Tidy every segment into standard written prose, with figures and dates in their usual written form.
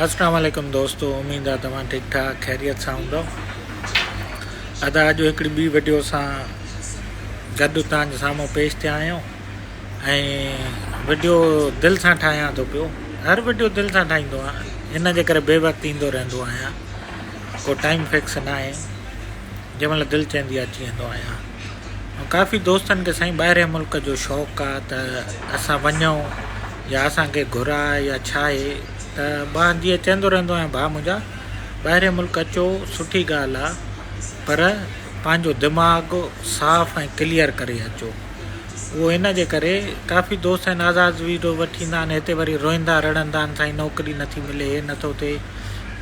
اسلام عليڪم دوستو اميد آ توهان ٺيڪ ٺاڪ خيريت سان هوندؤ ادا اڄ هڪڙي ٻي وڊيو سان گڏ توهان جي سامهون پيش ٿيا آهيون ۽ وڊيو دل سان ٺاهيان ٿو پيو هر وڊيو دل سان ٺاهيندو آهيان ان جي ڪري بي وقت ايندو رهندو آهيان ڪو ٽائيم فڪس نه آهي جنهن مهل دل چوندي آهي اچي ويندو آهيان ۽ ڪافي دوستن کي سائين ٻاهرين ملڪ جو شوق آ ته اسان وڃون يا اسان کي گهر آ يا ڇا آهي ته مان جيئن چوندو رهندو آهيان ڀاء منهنجا ٻاهرين ملڪ اچو سٺي ڳالهه آ پر پنهنجو دماغ صاف ۽ ڪليئر ڪري اچو اهو ان جي ڪري ڪافي دوست آهن آزاد ويزو وٺي ايندا آهن هتي وري روئندا رڙندا آهن سائين نوڪري نٿي ملي هي نٿو ٿئي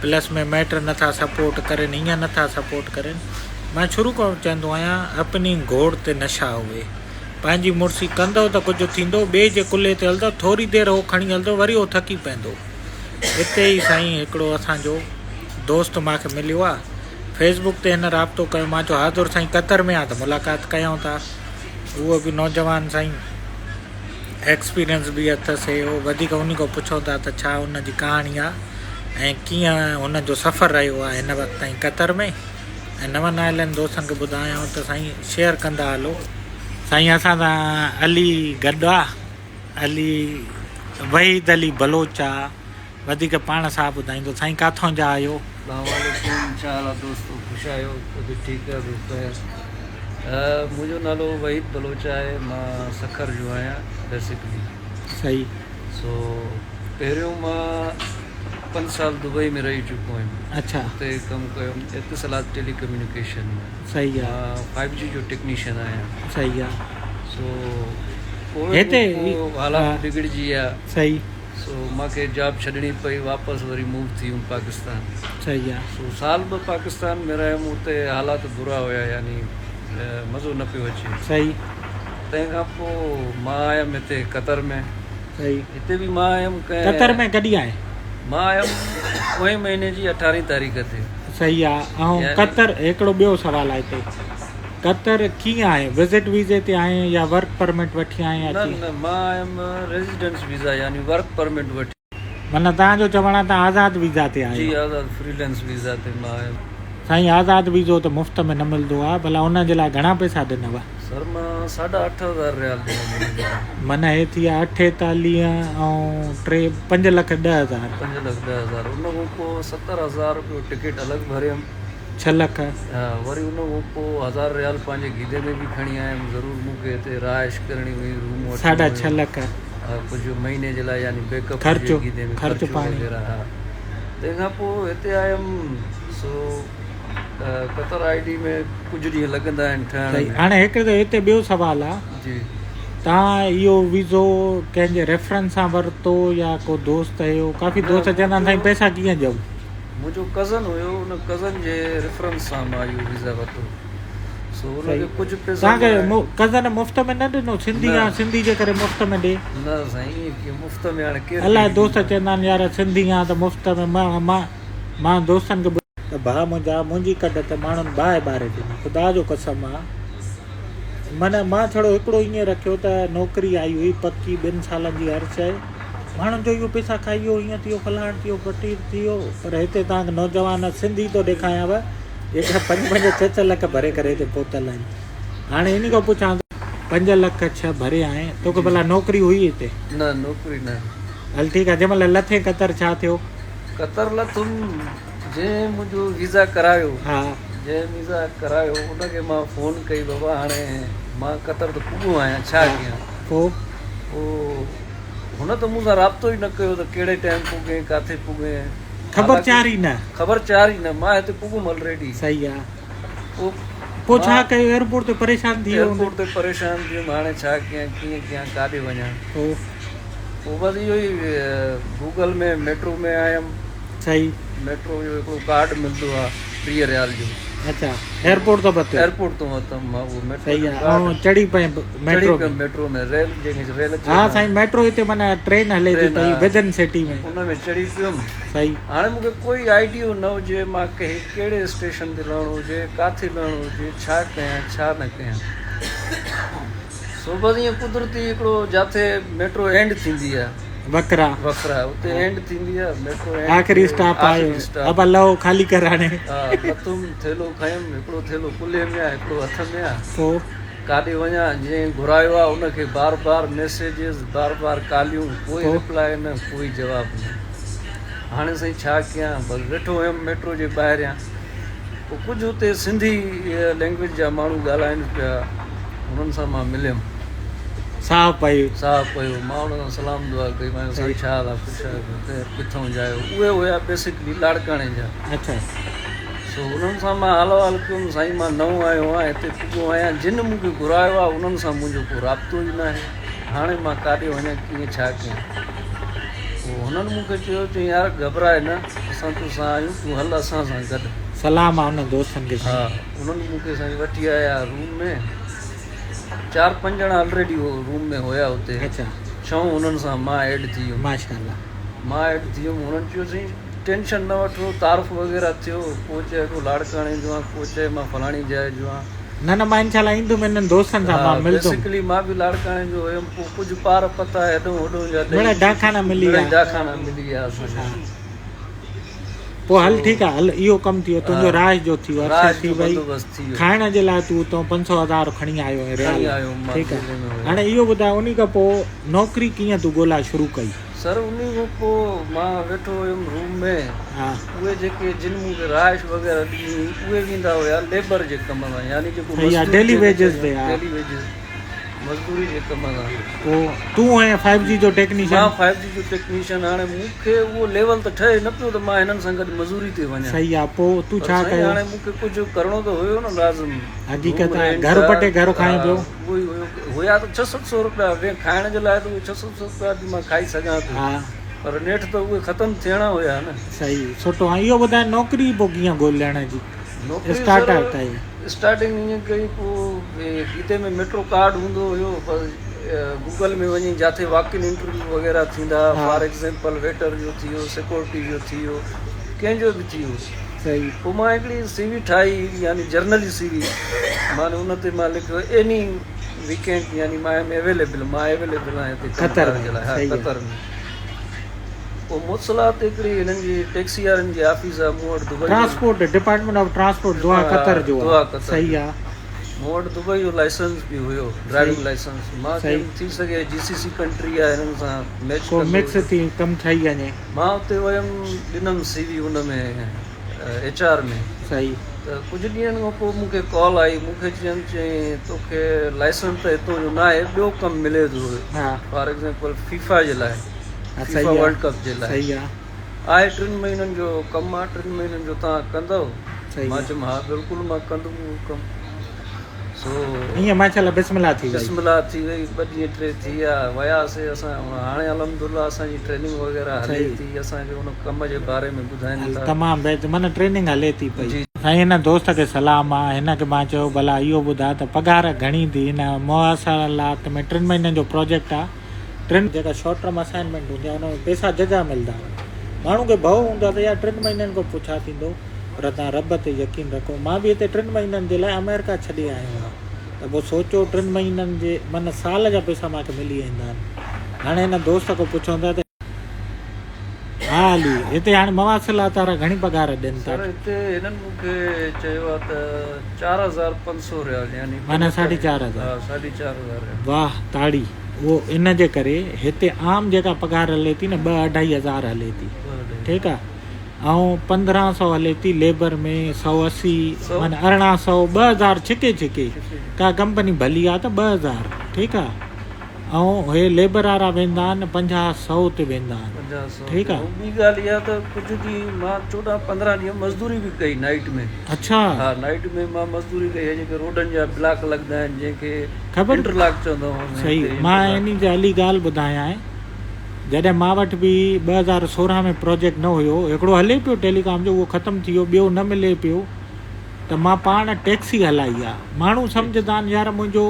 پلس ۾ مائٽ نٿا سپورٽ ڪرين هيئن نٿا سپورٽ ڪرين مان شروع کان چوندو آهيان اپني گهوڙ تي نشا هوي پنهنجي مڙسي ڪندؤ ته ڪجهه ٿيندو، ٻئي جي ڪلهي تي هلندؤ، ٿوري دير هو کڻي هلندو، وري هو ٿڪي پوندو. اتي ئي سائين هڪڙو اسان جو دوست مان کي مليو آ. فيس بڪ تي هن رابطو ڪيو، مان چيو حاضر سائين قطر ۾ آ ته ملاقات ڪيون ٿا. اهو به نوجوان سائين ايڪسپيرينس به اٿس هي هو وڌيڪ انهي کان پڇون ٿا ته ڇا ان جي ڪهاڻي آ ۽ ڪيئن هن جو سفر رهيو آ هن وقت تائين قطر ۾. ۽ نون آيلن دوستن کي ٻڌايائون ته سائين شيئر ڪندا هلو. سائين اسان سان علي گڏ آ علي وحيد علي بلوچ آ وڌيڪ پاڻ صاحب ٻڌائيندو سائين ڪاٿون جا آهيو. اسلام عليڪم ڇا حال آ دوستو خوش آهيو طبيعت ٺيڪ آ بس خير منهنجو نالو وحيد بلوچ آهي مان سکر جو آهيان بيسڪلي صحيح سو پهريون مان پنج سال دبئي ۾ رهي چڪو آهيان. اڇا. اتي ڪم ڪيم اتصالات ٽيلي ڪميونيڪيشن ۾. صحيح آ. مان فائيو جي جو ٽيڪنيشن آهيان. صحيح آ. سو ڪووڊ هتي کان پوء حالات بگڙجي ويا. صحيح. سو مان کي جاب ڇڏڻي پئي واپس وري موو ٿي ويم پاڪستان. صحيح آ. سو سال ٻه پاڪستان ۾ رهيم اتي حالات برا هيا يعني مزو نه پيو اچي. صحيح. تنهن کان پوء مان آيم هتي قطر ۾. صحيح. هتي به مان آيم ڪنهن. قطر ۾ ڪڏهن آئين؟ مان آيم پوئين مهيني جي اٺارهين تاريخ تي. صحيح آ ۽ قطر هڪڙو ٻيو سوال آ هتي قطر ڪيئن آئين وزٽ ويزي تي آئين يا ورڪ پرمٽ وٺي آئين يا نه ڪيئن؟ نه مان آيم ريزيڊنس ويزا يعني ورڪ پرمٽ وٺي. معنيٰ توهان جو چوڻ آ ته آزاد ويزا تي آيو. جي آزاد فريلانس ويزا تي مان آيم. سائين آزاد ويزو ته مفت ۾ نه ملدو آ ڀلا ان جي لاء گهڻا پئسا ڏنو؟ سر مان ساڍا اٺ هزار ريال ڏنا ان جي لاء. معنيٰ هي ٿي ويا اٺيتاليهه ۽ ٽي پنج لک ڏهه هزار. 5,10,000 ان کان پوء 70,000 رپيو ٽڪيٽ الڳ ڀريم. 6 لک. ها وري ان کان پوء هزار ريال پنهنجي گيدي ۾ به کڻي آيم ضرور مون کي هتي رهائش ڪرڻي هئي روم وٺڻو ساڍا هيو ڇهه لک. ها ڪجهه مهيني جي لاء يعني بيڪ اپ هجي خرچو گيدي ۾ خرچ خرچو پاڻي. وغيره ها تنهن کان پوء هتي آيم سو قطر I D ۾ ڪجهه ڏينهن لڳندا آهن ٺهڻ صحيح ۾. هاڻي هڪ ته هتي ٻيو سوال آ جي. توهان اهو ويزو ڪنهن جي ريفرنس سان ورتو يا ڪو دوست هيو ڪافي نه دوست چوندا آهن سائين منهنجو پئسا ڪيئن ڏيون. منهنجو ڪزن هيو ان ڪزن جي ريفرنس سان مان اهو ويزا ورتو سو ان کي صحيح ڪجهه پئسا توهان کي مان ڪزن مفت ۾ نه ڏنو سنڌي نه آ سنڌي جي ڪري مفت ۾ ڏي. نه سائين ائين ڪيئن مفت ۾ هاڻي ڪير الائي ڪنهن کي دوست ڏيندو. چوندا آهن يار سنڌي آ ته مفت ۾ مان مان مان دوستن کي ته ڀاء منهنجا منهنجي ڪڍ ته ماڻهن باهه ٻاري ڏني خدا جو قسم آ معنيٰ مان ڇڙو هڪڙو ائين رکيو ته نوڪري آئي هئي پڪي ٻن سالن جي هر شيء ماڻهن جو اهو پئسا کائي ويو هيئن ٿي ويو فلاڻ ٿي ويو ڦٽير ٿي ويو پر هتي توهان کي نوجوان سنڌي ٿو ڏيکايانو جيڪا پنج پنج ڇهه ڇهه لک ڀري ڪري هتي پهتل آهن هاڻي انهي کان پڇان ته 5 لک ڇهه ڀري آئين توکي جي ڀلا نوڪري هئي هتي؟ نه نوڪري نه. هل ٺيڪ آ جنهن مهل لٿين قطر ڇا ٿيو؟ قطر لٿم جنهن منهنجو ويزا ڪرايو ها. جنهن ويزا ڪرايو ان کي مان فون ڪئي بابا هاڻي مان قطر ته پڳو آهيان ڇا ها ڪيان پوء. پوء هن ته مون سان رابطو ئي نه ڪيو ته ڪهڙي ٽائيم پڳين ڪاٿي پڳين خبر حالانڪه چار ئي نه. خبر چار ئي نه مان هتي پڳم الريڊي. صحيح آ. پوء پوء ڇا مان ڪيو ايئرپورٽ تي پريشان ٿي ويو هوندين. ايئرپورٽ تي پريشان ٿي ويم هاڻي ڇا ڪيان ڪيئن ڪيان ڪاڏي وڃان. پوء. پوء بس اهو ئي گوگل ۾ ميٽرو ۾ آيم. صحيح. ميٽرو جو هڪڙو ڪارڊ ملندو آ 30 ريال جو. اڇا ايئرپورٽ تان ورتو. ايئرپورٽ تان ورتم مان اهو ميٽرو صحيح جو آ ڪارڊ. ۽ چڙهي پئين چڙهي ميٽرو پيم ۾. ميٽرو ۾ ريل جنهن کي ريل ها چوندا آهن. سائين ميٽرو هتي معنيٰ ٽرين هلي ٿي ٽرين پئي ها ودن سٽي ۾. ان ۾ چڙهي پيم. صحيح. هاڻي مون کي ڪوئي آئيڊيو نه هجي مان ڪنهن ڪهڙي اسٽيشن تي لهڻو هجي ڪاٿي لهڻو هجي ڇا ڪيان ڇا نه ڪيان. سو بس ائين قدرتي هڪڙو جاٿي ميٽرو اينڊ ٿيندي آ. وڪرا. وڪرا اتي اينڊ ٿيندي آ ميٽرو اينڊ آخري اسٽاپ آيو ابا لهو خالي ڪر هاڻي. ها لٿم ٿيلهو کنيم هڪڙو ٿيلهو ڪلهي ۾ آ هڪڙو هٿ ۾ آ. پو. ڪاڏي وڃان جنهن گهرايو آ ان کي بار بار ميسيجز بار بار ڪاليون ڪوئي رپلائي نه ڪوئي جواب نه هاڻي سائين ڇا ڪيان بس ويٺو هيم ميٽرو جي ٻاهريان پوء ڪجهه اتي سنڌي لينگويج جا ماڻهو ڳالهائن پيا انهن سان مان مليم. ساهه پيو. ساهه پيو مان انهن سان سلام دعا ڪئي مان چيو سائين ڇا حال آ خوش آهيو خير ڪٿون جا آهيو اهي هيا بيسڪلي لاڙڪاڻي جا. اڇا. سو انهن سان مان حال احوال ڪيم سائين مان نئون آيو آهيان هتي پڳو آهيان جن مون کي گهرايو آهي انهن سان منهنجو ڪو رابطو ئي ناهي هاڻي مان ڪاڏي وڃان ڪيئن ڇا ڪيان پوء هنن مون کي چيو چيائين يار گهٻراء نه اسان تو سان آهيون تون هل اسان سان گڏ. سلام آ انهن دوستن کي سائين. ها انهن مون کي سائين وٺي آيا روم ۾ چار پنج ڄڻا الريڊي هو روم ۾ هيا اتي اڇا. ڇهون انهن سان مان ايڊ ٿي ويم. ماشاءالله. مان ايڊ ٿي ويم هنن چيو سائين ٽينشن نه وٺو تعارف وغيره ٿيو ڪو چئي ڪو لاڙڪاڻي جو آهيان ڪو چئي مان فلاڻي جاء جو آهيان. نه نه مان انشاء الله ايندم انهن دوستن سان مان ملدم. بيسڪلي مان به لاڙڪاڻي جو هيم پوء ڪجهه پار پتا هيڏهون هوڏهون جا ڏئي مڙئي ڊاکانا ملي ويا. مڙئي ڊاکانا ملي ويا اسان کي. پوء هل ٺيڪ آ هل اهو ڪم ٿي ويو تنهنجو رهائش جو ٿي ويو عرصي ٿي وئي کائڻ جي لاء تون اتان پنج سو هزار کڻي آيو آهين ريال ٺيڪ آ هاڻي اهو ٻڌاء انهي کان پوء نوڪري ڪيئن تون ڳولا شروع ڪئي. سر انهي کان پوء مان ويٺو هيم روم ۾ اهي جيڪي جن مون کي رهائش وغيره ڏني هئي اهي ويندا هيا ليبر جي ڪم سان يعني جيڪو مزدوري ڊيلي ويجز تي ڊيلي ويجز مزدوري جي ڪم سان. پوء تون هئين فائيو جي جو ٽيڪنيشن. مان فائيو جي جو ٽيڪنيشن هاڻي مون کي اهو ليول ته ٺهي نه پيو ته مان هنن سان گڏ مزوري تي وڃان. صحيح آ پوء تون ڇا ڪيو. سائين هاڻي مون کي ڪجهه ڪرڻو ته هيو نه لازم. حقيقت آ گهر پٽي گهر کائين پيو. اهو ئي هيو هيا ته ڇهه ست سو روپيا وين کائڻ جي لاء ته اهي ڇهه ست سو روپيا به مان کائي سگهان ٿو پر نيٺ ته اهي ختم ٿيڻا هيا نه. صحيح سٺو هاڻي اهو ٻڌاء نوڪري پوء ڪيئن ڳولڻ جي نوڪري اسٽارٽ سر ڪئي. اسٽارٽنگ ائين ڪئي پوء گيتي ۾ ميٽرو ڪارڊ هوندو هيو بس گوگل ۾ وڃي جاٿي واڪ ان انٽرويو وغيره ٿيندا فار ايگزامپل ويٽر جو ٿي ويو سيڪورٽي جو ٿي ويو ڪنهن جو به ٿي ويو صحيح. پوء مان هڪڙي سي وي ٺاهي يعني جرنلي سي وي معني ان تي مان لکيو ايني ويڪينڊ يعني مان ايم اويليبل مان اويليبل آهيان هتي ڪم قطر ڪار ۾ جي لاء ها صحيح آهي. قطر ۾ پوء مواصلات هڪڙي هنن جي ٽيڪسي وارن جي آفيس آهي مون وٽ دبئي جو transport department of transport Doha Qatar جو دوها آهي قطر صحيح جو آهي. مون وٽ دبئي جو لائسنس به هيو ڊرائيونگ صحيح لائسنس مان صحيح. چيم ٿي سگهي جي سي سي ڪنٽري آهي هنن سان ميچ ڪو ڪندو مڪس هجي. ٿي ڪم ٺهي وڃي. مان اتي ويم ڏنم سي وي ان ۾ ايڇ آر ۾ صحيح. ته ڪجهه ڏينهن کان پوء مون کي ڪال آئي مون کي چين چيائين توکي لائسنس ته هتون جو ناهي ٻيو ڪم ملي ٿو فار ايگزامپل فيفا جي لاء فيفا ورلڊ ڪپ جي لاء آهي ٽن مهينن جو ڪم آهي ٽن مهينن جو توهان ڪندؤ مان چيم ها بلڪل مان ڪندم اهو ڪم سو ائين ماشاءالله بسم الله ٿي وئي. بسم الله ٿي وئي ٻه ڏينهن ٽي ٿي ويا وياسي اسان هاڻي الحمدلله اسان جي ٽريننگ وغيره هلي ٿي اسان کي ان ڪم جي باري ۾ ٻڌائين ٿا. تمام بهتر معنيٰ ٽريننگ هلي ٿي پئي. جي. سائين هن دوست کي سلام آ هن کي مان چيو ڀلا اهو ٻڌاء ته پگهار گهڻي ٿي هن مواصلات ۾ ٽن مهينن جو پروجيڪٽ آ ٽن جيڪا شارٽ ٽرم اسائنمينٽ هوندي آ ان ۾ پئسا ججها ملدا آهن ماڻهو کي ڀؤ هوندو آ ته يار ٽن مهينن کان پوء ڇا ٿيندو پر توهان رب تي يقين رکو مان به هتي ٽن مهينن جي لاء آمريڪا ڇڏي آيو آهيان ته پوء سوچو ٽن مهينن جي معنيٰ سال جا پئسا مان کي ملي ويندا آهن هاڻي هن دوست کان پڇون ٿا ته ها علي هتي هاڻي مواصلات وارا گهڻي پگهار ڏين ٿا. سر هتي هنن مون کي چيو آهي ته 4500 ريال يعني معنيٰ ساڍي چار هزار. ها ساڍي چار هزار ريال. واه تاڙي اهو ان جي ڪري هتي عام جيڪا پگهار هلي ٿي نه ٻه اڍائي هزار هلي ٿي ٺيڪ آهي ۽ 1500 هلي ٿي ليبر ۾ 180 معنيٰ 1800 2000 ڇڪي ڇڪي ڪا ڪمپني ڀلي آ ته 2000 ٺيڪ آ ۽ هي ليبر وارا ويندا آهن 50 سو تي ويندا آهن 50 سو ٺيڪ آ. ۽ ٻي ڳالهه اها ته ڪجهه ڏينهن مان 14 15 ڏينهن مزدوري به ڪئي نائيٽ ۾. اڇا. ها نائيٽ ۾ مان مزدوري ڪئي هي جيڪي روڊن جا بلاڪ لڳندا آهن جنهن کي خبر انٽرلاڪ چوندا هئا صحيح مان انهي جي علي ڳالهه ٻڌايانء. جڏهن مان وٽ به 2016 ۾ پراجيڪٽ نه هيو، هڪڙو هلي پيو ٽيليڪام جو اهو ختم ٿي ويو، ٻيو نه ملي پيو ته مان پاڻ ٽيڪسي هلائي آ. ماڻهو سمجهندا آهن يار منهنجو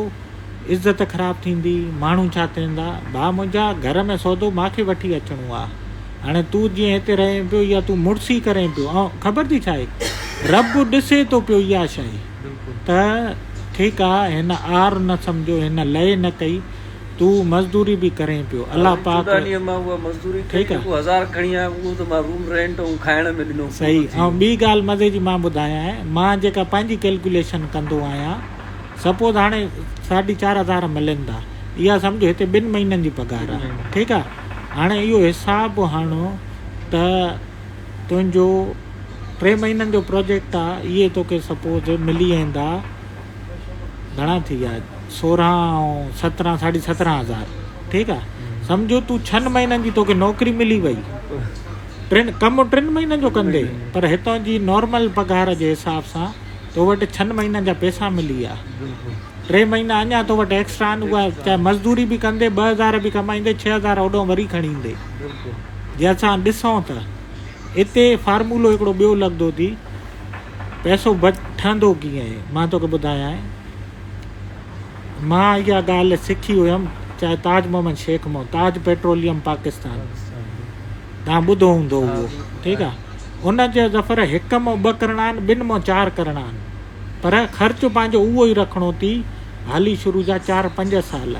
عزت خراب ٿيندي، ماڻهو ڇا چوندا، ڀاء منهنجا گهر ۾ سودو مان کي وٺي اچڻو آ، هاڻي تون جيئن هتي رهين پيو يا تون مڙسي ڪرين پيو ۽ خبر ٿي ڇا آهي رب ڏسي ٿو پيو اها شيء ته ٺيڪ آ هن عار نه سمجهيو هن لئي نه ڪئي. تون مزدوري به ڪرين پيو الله پاڪ. 14 ڏينهن مان اها مزدوري ڪئي جيڪو هزار کڻي آيم اهو ته مان روم رينٽ ۽ کائڻ ۾ ڏنو پورو صحيح ٿي ۽ ويو. ٻي ڳالهه مزي جي مان ٻڌايانء مان جيڪا پنهنجي ڪيلڪيوليشن ڪندو آهيان سپوز هاڻي ساڍي چار هزار ملن ٿا اها سمجهه هتي ٻن مهينن جي پگهار آهي ٺيڪ آهي هاڻي اهو حساب هڻ ته تنهنجو ٽي مهينن جو پروجيڪٽ آهي اهي توکي سپوز ملي ويندا گهڻا ٿي ويا 16 ۽ 17 ساڍي 17 هزار ٺيڪ آ سمجهو تون ڇهن مهينن جي توکي نوڪري ملي وئي ٽن ڪم ٽن مهينن جو ڪندي پر هتان جي نارمل پگهار جي حساب سان تو وٽ ڇهن مهينن جا پئسا ملي ويا ٽي مهينا اڃا تو وٽ ايڪسٽرا آهن اها چاهي مزدوري به ڪندي 2000 به ڪمائيندي 6000 اوڏو وري کڻي ايندي جي اسان ڏسون ته اتي فارمولو هڪڙو ٻيو لڳندو ٿي پئسو ٺهندو ڪيئن آهي مان توکي ٻڌايانء. مان اها ڳالهه سکي هيم چاهي تاج محمد شيخ مون تاج پيٽروليم پاڪستان توهان ٻڌو هوندو اهو ٺيڪ آهي ان چيو ظفر هڪ مون ٻه ڪرڻا آهن ٻن مون چار ڪرڻا آهن پر خرچ پنهنجو اهو ئي رکڻو ٿي هالي شروع جا چار پنج سال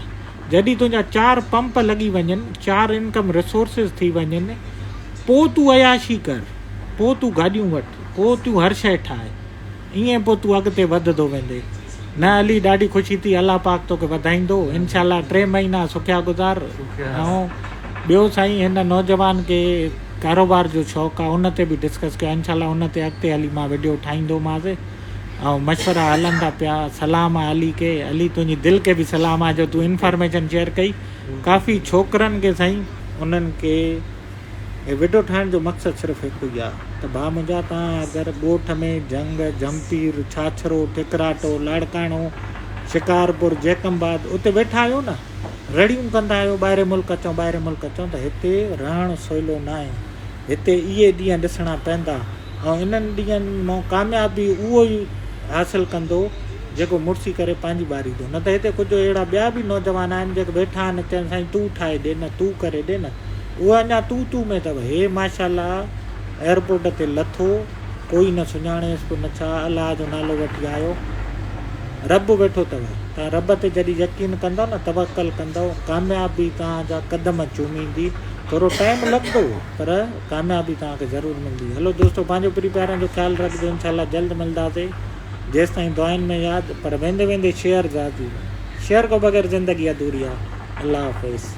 جڏهن تنهنجا چار پمپ لڳي وڃن چار انڪم ريسورسز ٿي وڃن پوء تون عياشي ڪر پوء تون گاڏيون وٺ پوء تون هر شيء ٺاهه ائين پوء تون اڳتي وڌندو ويندين. نه علي ڏاڍي خوشي ٿي الله پاڪ توکي وڌائيندو انشاء الله ٽي مهينا سکيا گذار ۽ ٻيو سائين هن نوجوان کي ڪاروبار جو شوق آ ان تي به ڊسڪس ڪيو انشاء الله ان تي اڳتي هلي مان وڊيو ٺاهيندومانس ۽ مشورا هلن ٿا پيا سلام آ علي کي علي تنهنجي دل کي به سلام آ جو تون انفارميشن شيئر ڪئي ڪافي ڇوڪرن کي سائين انهن کي هي وڊيو ٺاهڻ جو مقصد صرف هڪ ئي آ ته ڀاء منهنجا توهان اگر ڳوٺ ۾ جهنگ، جهمپير، ڇاڇرو، ٺڪراٽو، لاڙڪاڻو، شڪارپور، جيڪب آباد اتي ويٺا آهيو نه رڙيون ڪندا آهيو ٻاهرين ملڪ اچون ٻاهرين ملڪ اچون ته هتي رهڻ سولو ناهي هتي اهي ڏينهن ڏسڻا پوندا ۽ انهن ڏينهن مان ڪاميابي اهو ئي حاصل ڪندو جيڪو مڙسي ڪري پنهنجي ٻاريندو نه ته هتي ڪجهه اهڙا ٻيا به نوجوان آهن جيڪي ويٺا آهن چون سائين تون ٺاهي ڏي نه تون ڪري ڏي نه اهو اڃا تون تون ۾ اٿو. هي ماشاءالله ايئرپورٽ تي لٿو، ڪوئي نه سڃاڻيس ڪو نه ڇا، الله جو نالو وٺي آيو. رب ويٺو اٿو. توهان رب تي جڏهن يقين ڪندؤ نه، توڪل ڪندؤ، ڪاميابي توهان جا قدم چوميندي. ٿورو ٽائيم لڳندو پر ڪاميابي توهان کي ضرور ملندي. هلو دوستو پنهنجو پرين پيارن جو خيال رکجو انشاءالله جلد ملنداسين. جيستائين دعائن ۾ ياد پر ويندي ويندي شيئر ضرور. شيئر کان بغير زندگي اڌوري آ. الله حافظ.